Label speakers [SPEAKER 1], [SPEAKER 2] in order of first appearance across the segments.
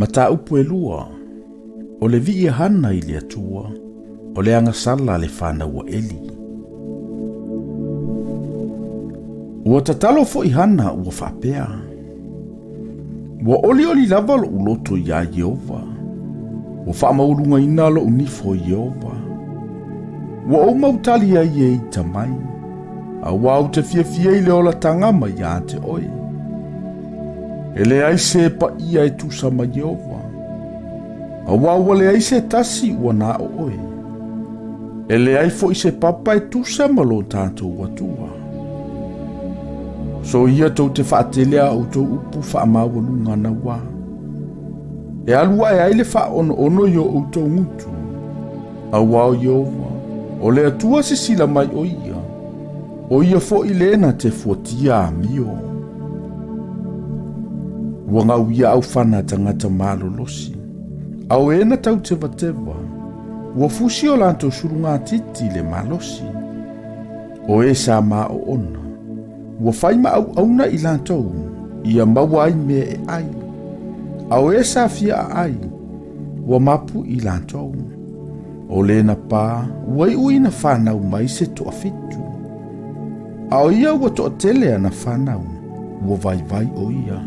[SPEAKER 1] Mataupu e lua, o le vii a Hana i le Atua, o le agasala a le fanau a Eli. Ua tatalo foi Hana ua faapea, Ua olioli lava loʻu loto iā Ieova, ua faamaualugaina loʻu nifo i Ieova. Ua ou mautali ai e ita mai, auā ou te fiafia i le olataga mai iā te oe. E leai se paia e tusa ma Ieova, auā ua leai se tasi ua na o oe. E leai foi se papa e tusa ma lo tatou Atua. Soia tou te faatele a outou upu faamaualuga nauā. E alu ae ai le faaonoono i o outou gutu. Auā o Ieova, o le Atua sisila mai o ia, o ia foi le na te fuatia amio. Ua gauia aufana tagata malolosi, a o e na tautevateva, Ua fusi o latou sulugatiti i le malosi, o e sa maoona, ua fai ma auauna i latou, ia maua ai mea e ai, a o e sa fia aai, ua mapu i latou. O lena pā, ua iu ina fanau mai se toafitu. A o ia ua toatele ana fanau, ua vaivai o ia.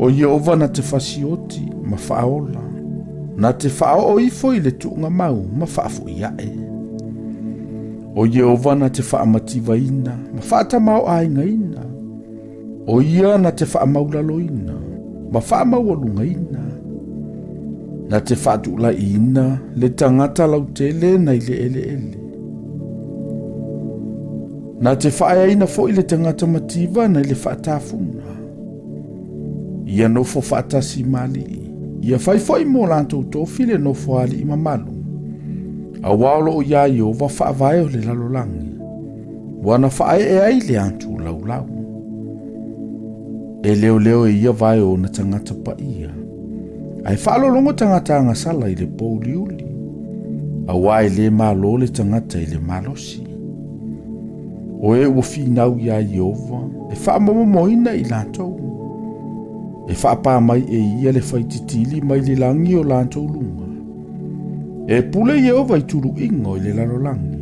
[SPEAKER 1] O Ieova na te fasioti ma faaola, na te faaoo ifo i le tuugamau ma faafo'i ae. O Ieova na te faamativaina ma faatamaoaigaina, o ia na te faamaulaloina ma faamaualugaina, na te faatulaiina le tagata lautele nai le eleele. Na te faaeaina foi le tagata mativa nai le faatafuna. Ia nofo faatasi ma alii, ia fai foi mo latou tofi le nofo a alii mamalu, auā o loo iā Ieova faavae o le lalolagi, ua na faaee ai le atu laulau. E leoleo e ia vae o ona tagata paia, ae faalologo tagata agasala i le pōuliuli, auā e lē malo le tagata i le malosi. O e ua finau iā Ieova, e faamomomoina i latou. E faapā mai e ia le faititili mai le lagi o latou luga. E pule Ieova i tuluiga o i le lalolagi.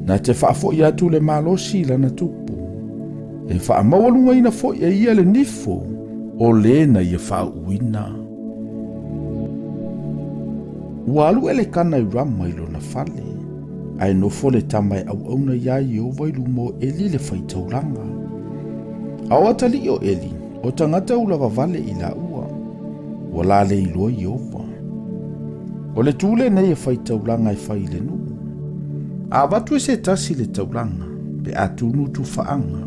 [SPEAKER 1] Na te faafoi atu le malosi i lana tupu. E faamaualugaina foi e ia le nifo o le na ia faauuina. Ua alu Elekana i Rama i lona fale, ae nofo le tama e auauna iā Ieova i luma o Eli le faitaulaga. A o atalii o Eli, o tagata ulavavale i laua, ua la le iloa Ieova. O le tu lenei e faitaulaga e fai i le nuu. A avatu e se tasi le taulaga, pe a tunu tufaaga,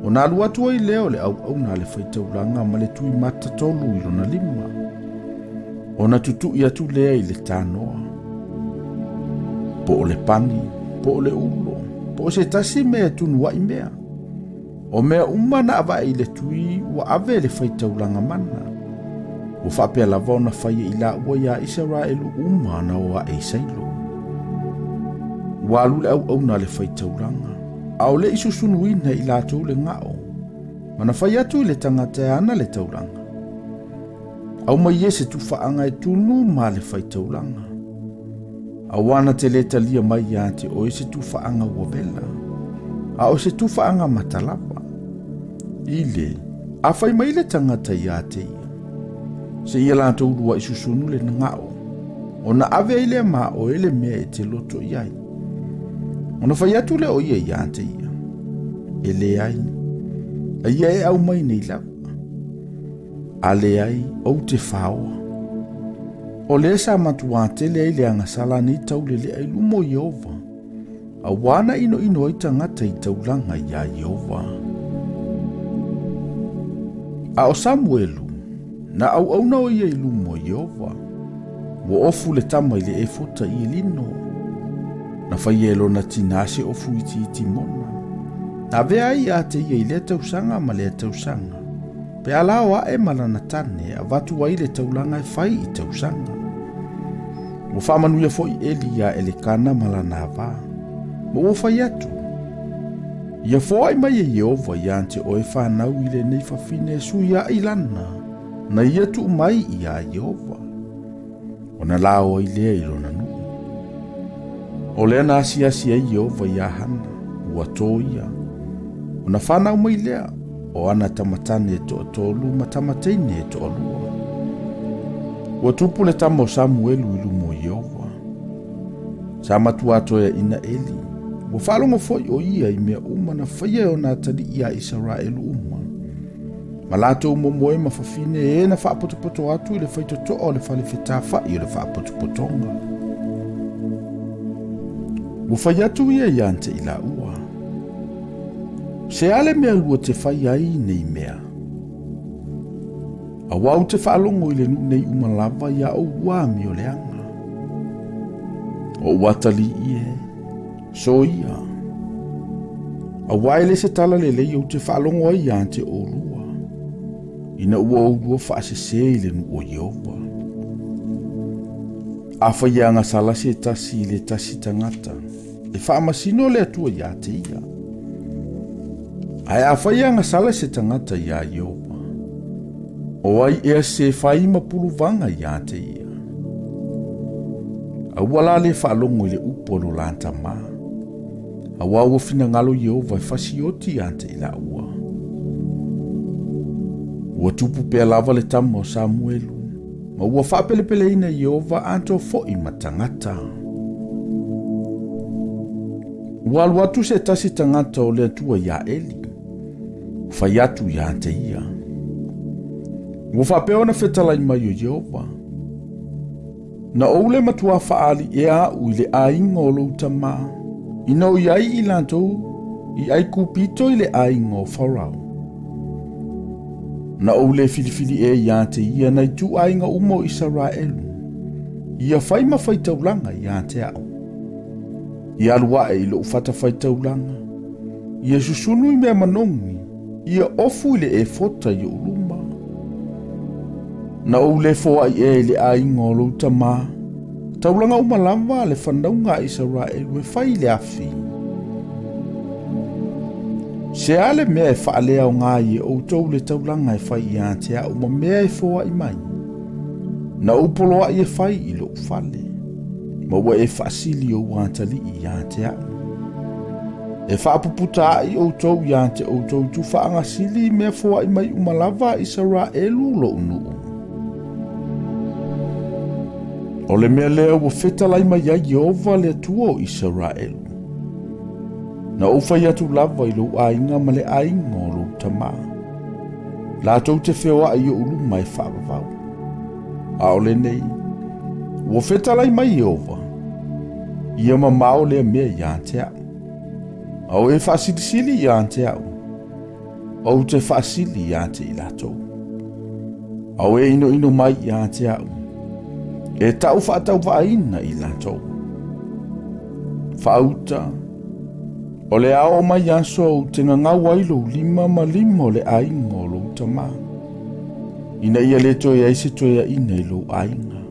[SPEAKER 1] ona alu atu ai lea o le auauna a le faitaulaga ma le tui matatolu i lona lima. Ona tutui atu lea i le tanoa, po o le pani, po o le ulo, po o se tasi mea e tunua'i mea. O mea uma na avae i le tui ua ave e le faitaulaga mana. Ua faapea lava ona fai e i laua iā Isaraelu uma na o ae i Sailo. Ua alu le auauna a le faitaulaga, a o le i susunuina i latou le gao, ma na fai atu i le tagata e ana le taulaga. Aumai e se tufaaga e tunu ma le faitaulaga. Auā na te lē talia mai iā te oe se tufaaga ua vela, a o se tufaaga mata lava. I le, a fai mai le tagata iā te ia, se ia latou luaʻi susunu le gao, ona ave ai lea ma oe le mea e te loto i ai. Ona fai atu lea o ia iā te ia, E leai, a ia e aumai nei lava. A leai, ou te faoa. O lea sa matuā tele ai le agasala nei taulelea i luma o Ieova, auā na inoino ai tagata i taulaga iā Ieova. A o Samuelu, na auauna o ia i luma o Ieova, ua ofu le tama i le efota i lino. Na faia e lona tinā se ofu itiiti mona. Na avea ai ia te ia i lea tausaga ma lea tausaga. Pe a lao ae ma lana tane e avatu ai le taulaga e fai i tausaga. Ua faamanuia foi Eli iā Elekana ma lana ava, ma ua fai atu, Ia foai mai e Ieova iā te oe fanau i lenei fafine e sui aʻi lana. na ia tuu mai iā Ieova. Ona lao ai lea i lona nuu. O lea na asiasi ai Ieova iā Hana, ua tō ia. Ona fanau mai lea o ana tamatane e toatolu ma tamateine e toalua. Ua tupu le tama o Samuelu i luma o Ieova. Sa matua toeaina Eli. Ua faalogo foi ʻo ia i mea uma na faia e ona atalii a Isaraelu uma. Ma latou momoe ma fafine e na faapotopoto atu i le faitotoa o le fale fetafaʻi o le faapotopotoga. Ua fai atu ia iā te i laua. Se a le mea lua te fai ai nei mea? Auā ou te faalogo i le nuu nei uma lava iā oulua amioleaga. Oʻu atalii e, soia. Auā e le se tala lelei ou te faalogo ai iā te oulua, ina ua oulua faasesē i le nuu o Ieova. Afai e agasala se tasi i le tasi tagata, e faamasino le Atua iā te ia. Ae afai e agasala se tagata iā Ieova, o ai ea se fai ma puluvaga iā te ia? Aua la le faalogo i le upu a lo la tamā. Auā ua finagalo Ieova e fasioti iā te i laua. Ua tupu pea lava le tama o Samuelu, Ma ua faapelepeleina Ieova atoa foi ma tagata. Ua alu atu se tasi tagata o le Atua iā Eli, fai atu iā te ia. Ua faapea ona fetalai mai o Ieova, Na ou le matuā faaali ea aʻu i le aiga o lou tamā, ina o i ai i latou i Aikupito i le aiga o Farao. Na ou le filifili ē iā te ia nai ituaiga uma o Isaraelu, ia fai ma faitaulaga iā te aʻu. Ia alu aʻe i loʻu fatafaitaulaga, ia susunu i mea manogi, ia ofu i le efota i oʻu luma. Na ou le foaʻi ē i le aiga o lou tamā, Taulaga uma lava a le fanauga a Isaraelu e fai i le afi. Se a le mea e faaleaoga ai e outou le taulaga e fai iā te aʻu ma mea e foaʻi mai? Na ou poloaʻi e fai i loʻu fale, ma ua e faasili ou atalii iā te aʻu. E faapuputa aʻi outou iā te outou tufaagasili i mea foaʻi mai uma lava a Isaraelu loʻu nuu. O le mea lea ua fetalai mai ai Ieova le Atua o Isaraelu, Na ou fai atu lava i lou aiga ma le aiga o lou tamā, latou te feoaʻi i oʻu luma e faavavau. A o lenei, ua fetalai mai Ieova, ia mamao lea mea iā te aʻu. A o e faasilisili iā te aʻu, Ou te faasili iā te i latou. A o e inoino mai iā te aʻu, e taʻu faatauvaaina i latou. Faauta, o le a oo mai aso ou te gagau ai lou lima ma lima o le aiga o lou tamā, ina ia le toe ai se toeaina i lou aiga.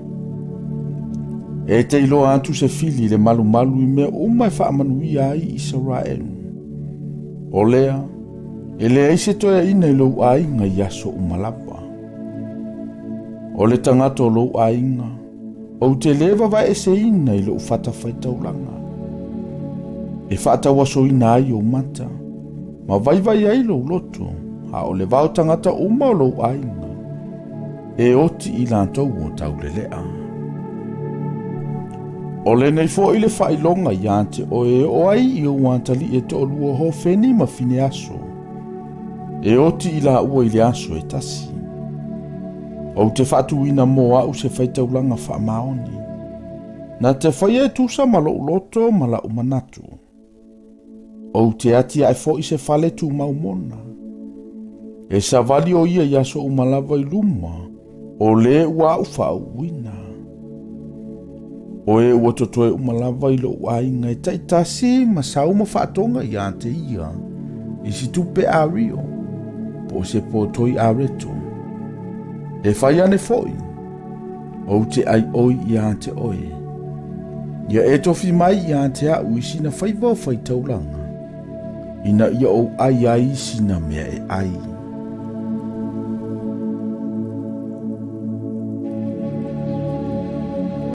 [SPEAKER 1] E te iloa atu se fili i le malumalu i mea uma e faamanuia ai Isaraelu. O lea, e leai se toeaina i lou aiga i aso uma lava. O le tagata o lou aiga, ou te lē vavaeeseina i lou fatafaitaulaga, e faatauasoina ai ou mata, ma vaivai ai lou loto, a o le vao tagata uma o lou aiga, e oti i latou o taulelea. O lenei foi le faailoga iā te oe e oo ai i ou atalii e toalua Hofeni ma Fineaso, e oti i laua i le aso e tasi. Ou te faatuina mō aʻu se faitaulaga faamaoni, na te faia e tusa ma loʻu loto ma laʻu manatu. Ou te atiae foi se fale tumau mona. E savali o ia i aso uma lava i luma o le ua aʻu faauuina. O e ua totoe uma lava i loʻu aiga e taitasi ma sauma faatoga iā te ia i si tupe ario po o se pōtoi areto. E fai ane foi Ou te ʻai ʻoi iā te ʻoe. Ia e tofi mai iā te aʻu i sina faiva o faitaulaga, ina ia ou ʻai ai i sina mea e ʻai.